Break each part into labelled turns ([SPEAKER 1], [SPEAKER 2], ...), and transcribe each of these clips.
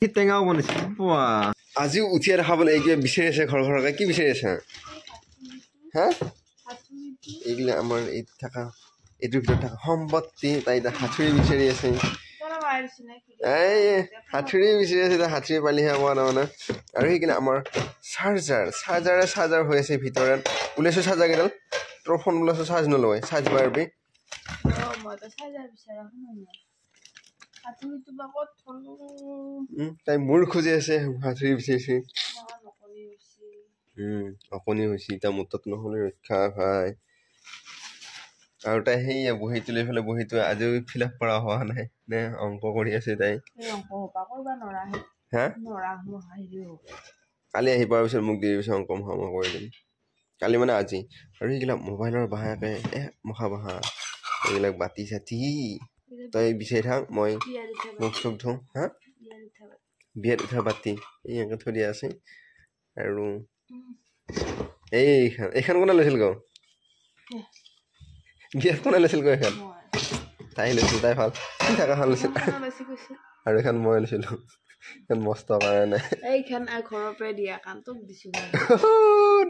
[SPEAKER 1] টেঙাও বনাইছে। আজিও উঠিয়ে দেখাবলৈ এই কিবা বিচাৰি আছে, ঘৰ ঘৰকে কি বিচাৰি আছে হা? এইগিলা আমাৰ এই থকা এইটোৰ ভিতৰত থকা সম্পত্তি। তাই এতিয়া হাঁথুৰি বিচাৰি আছে, এই হাঁথুৰি বিচাৰি আছে। এতিয়া হাঁথুৰি পালিহে হ'ব তাৰমানে। আৰু সেইকাৰণে আমাৰ চাৰ্জাৰ, চাৰ্জাৰে চাৰ্জাৰ হৈ আছে ভিতৰত। ওলাইছোঁ চাৰ্জাৰ কেইডাল, তোৰ ফোন ওলাইছোঁ, চাৰ্জ নলয়, চাৰ্জ মাৰিবি। তাই মূৰ খুজি আছে, হাঁথুৰি বিচাৰিছে। অকণি হৈছে এতিয়া, মোৰ তাত নহ'লে ৰক্ষা ভাই। আৰু তাই সেইয়া বহীটো লৈ পেলাই, বহীটো আজিও ফিল আপ কৰা হোৱা নাই নে, অংক কৰি আছে তাই। হা, কালি আহি পোৱাৰ পিছত মোক দি দিবিচোন, অংক মহা মই কৰি দিম। কালি মানে আজি। আৰু সেইবিলাক মোবাইলৰ বাহাকে এ মখা বাহা, এইবিলাক বাতি চাতি তই বিচাৰি থাক, মই মুখ চুখ ধুওঁ। হা, বিয়াত উঠা বাতি এই এনেকৈ থৈ দিয়া আছে। আৰু এইখন, এইখন কোনে লৈছিল গৌ বিয়াত? কোনে লৈছিল গৈ এইখন? তাই লৈছিল, তাই ভাল থাকাখন লৈছিল। আৰু এইখন মই লৈছিলোঁ, এইখন মস্ত কাৰণে।
[SPEAKER 2] এইখন ঘৰৰ পৰাই দিয়া কাণ তোক দিছো।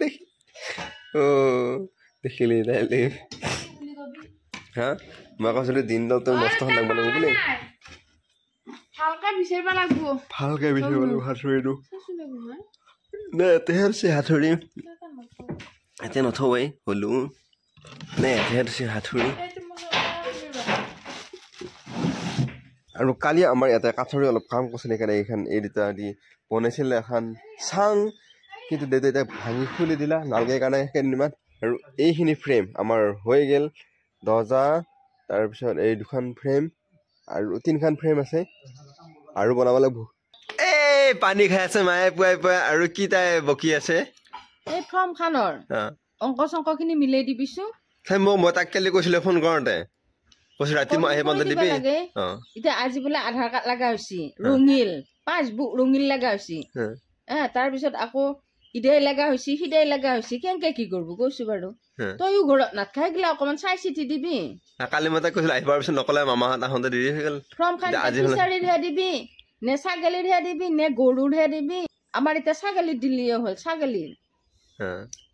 [SPEAKER 1] দেখি অ দেখিলি তাই? হা, মই কৈছিলো দিনডাল তই মস্ত থাকব লাগিব বুলি।
[SPEAKER 2] ভালকে বিচাৰিব লাগিব,
[SPEAKER 1] ভালকে বিচাৰিব লাগিব হাঁথুৰিটো। নে এতেহে আছে হাঁথুৰি, এতিয়া নথওঁৱেই হ'লো নে, এতেহে আছে হাঁথুৰি। আৰু কালি আমাৰ ইয়াতে কাঠৰি অলপ কাম কৰিছিল, সেইকাৰণে এইখন এই দুটা দি বনাইছিল এখন চাং, কিন্তু দেউতাই এতিয়া ভাঙি খুলি দিলা নালগে কাৰণে কেইদিনমান। আৰু এইখিনি ফ্ৰেম আমাৰ হৈ গ'ল, দৰ্জা, তাৰপিছত এই দুখন ফ্ৰেম আৰু তিনিখন ফ্ৰেম আছে আৰু বনাব লাগিব। এই পানী খাই আছে মায়ে পুৱাই পুৱাই, আৰু কি তাই বকি আছে?
[SPEAKER 2] এই ফৰ্মখনৰ অংক চংকখিনি মিলাই দিবিচোন।
[SPEAKER 1] মই তাক কালি কৈছিলো ফোন কৰোঁতে, কৈছো ৰাতি মই আহি পাওঁতে দিবি।
[SPEAKER 2] এতিয়া আজি বোলে আধাৰ কাৰ্ড লগা হৈছে, ৰঙিল পাছবুক ৰঙিল লগা হৈছে, তাৰপিছত আকৌ ইদাই লগা হৈছে, সিদাই লগা হৈছে, কেনেকে কি কৰিব কৈছো বাৰু। তইও ঘৰত নাথাক, সেইগিলা অকণমান চাই চিতি দিবি।
[SPEAKER 1] কালি মই তাক কৈছিলো আহি পোৱাৰ পিছত নকলে, মামাহঁত আহোঁতে দেৰি হৈ গ'ল।
[SPEAKER 2] ফৰ্মখন ফিচাৰীৰহে দিবি নে ছাগলীৰহে দিবি নে গৰুৰহে দিবি? আমাৰ এতিয়া ছাগলী দিলিয়ে হ'ল, ছাগলীৰ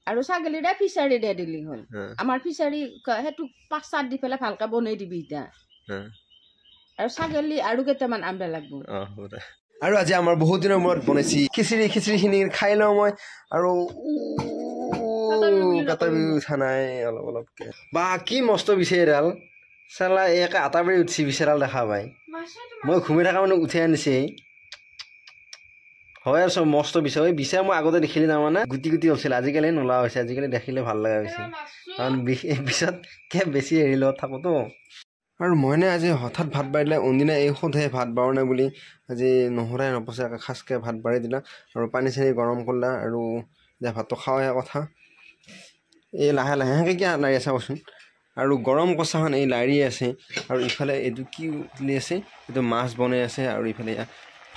[SPEAKER 2] আৰু ছাগলীৰে ফিচাৰীৰে দিলি হ'ল। আমাৰ ফিচাৰী সেইটো পাঁচ চাত দি পেলাই ভালকে বনাই দিবি এতিয়া। আৰু ছাগলী আৰু কেইটামান আনব লাগব।
[SPEAKER 1] আৰু আজি আমাৰ বহুত দিনৰ মূৰত বনাইছি খিচিৰি, খিচিৰিখিনি খাই লওঁ মই। আৰু কাটা বিহু উঠা নাই অলপ অলপকে। বা কি মস্ত বিচাৰিডাল চালা, একে আটা বাৰী উঠছি বিচাৰাল দেখা পাই। মই ঘুমি থকা মানুহ উঠাই আনিছে। হয়, আৰু চব মস্ত বিচাৰ, এই বিচাৰ মই আগতে দেখিলে তাৰমানে গুটি গুটি ওলছিল, আজিকালি নোলোৱা হৈছে। আজিকালি দেখিলে ভাল লগা হৈছে, কাৰণ পিছত বেছি হেৰি লগত থাকোঁতো। আৰু মইনে আজি হঠাৎ ভাত বাঢ়ি দিলে, অনদিনা এই সোধে ভাত বাঢ়ো নাই বুলি, আজি নহৰাই নপচাকৈ খাচকৈ ভাত বাঢ়ি দিলা আৰু পানী চানী গৰম কৰিলা। আৰু এতিয়া ভাতটো খোৱাহে কথা। এই লাহে লাহে সেনেকৈ কিয় লাৰি আছে কচোন? আৰু গৰম কচাখন এই লাৰি আছে। আৰু ইফালে এইটো কি উতলি আছে? এইটো মাছ বনাই আছে। আৰু ইফালে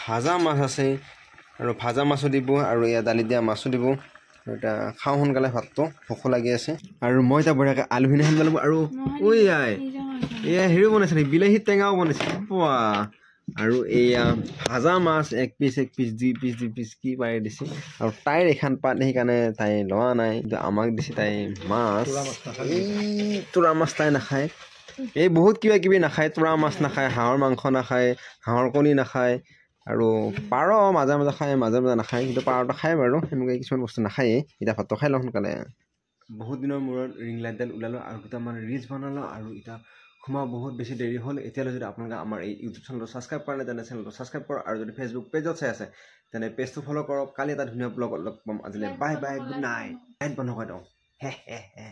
[SPEAKER 1] ভাজা মাছ আছে, আৰু ভাজা মাছো দিব আৰু এয়া দালি দিয়া মাছো দিব। আৰু এতিয়া খাওঁ সোনকালে ভাতটো, ভোকো লাগি আছে। আৰু মই এতিয়া বঢ়িয়াকৈ আলুখিনি সানিব লাগিব। আৰু ঐ আই, এয়া হেৰিও বনাইছে নেকি, বিলাহী টেঙাও বনাইছে। বাহ! আৰু এয়া ভাজা মাছ এক পিচ এক পিচ, দুই পিচ দুই পিচ কি পাৰি দিছে। আৰু তাইৰ এখন পাত, সেইকাৰণে তাই লোৱা নাই, কিন্তু আমাক দিছে তাই মাছ। এই তোৰা মাছ তাই নাখায়, এই বহুত কিবা কিবি নাখায়, তোৰা মাছ নাখায়, হাঁহৰ মাংস নাখায়, হাঁহৰ কণী নাখায়, আৰু পাৰ মাজে মাজে খায়, মাজে মাজে নাখায়, কিন্তু পাৰটো খায় বাৰু, সেনেকুৱা কিছুমান বস্তু নাখায়েই। এতিয়া ভাতটো খাই লওঁ সোনকালে। বহুত দিনৰ মূৰত ৰিং লাইটডাল ওলালোঁ আৰু দুটামান ৰিলচ বনালোঁ। আৰু এতিয়া সোমোৱা বহুত বেছি দেৰি হ'ল। এতিয়ালৈ যদি আপোনালোকে আমাৰ এই ইউটিউব চেনেলটো ছাবস্ক্ৰাইব কৰা নাই, তেনে চেনেলটো ছাবস্ক্ৰাইব কৰক, আৰু যদি ফেচবুক পেজত চাই আছে তেনে পেজটো ফ'ল' কৰক। কালি এটা ধুনীয়া ব্লগত লগ পাম, আজিলৈ bye bye, good night. Light বন্ধ কৰি দিওঁ। হে হে হে।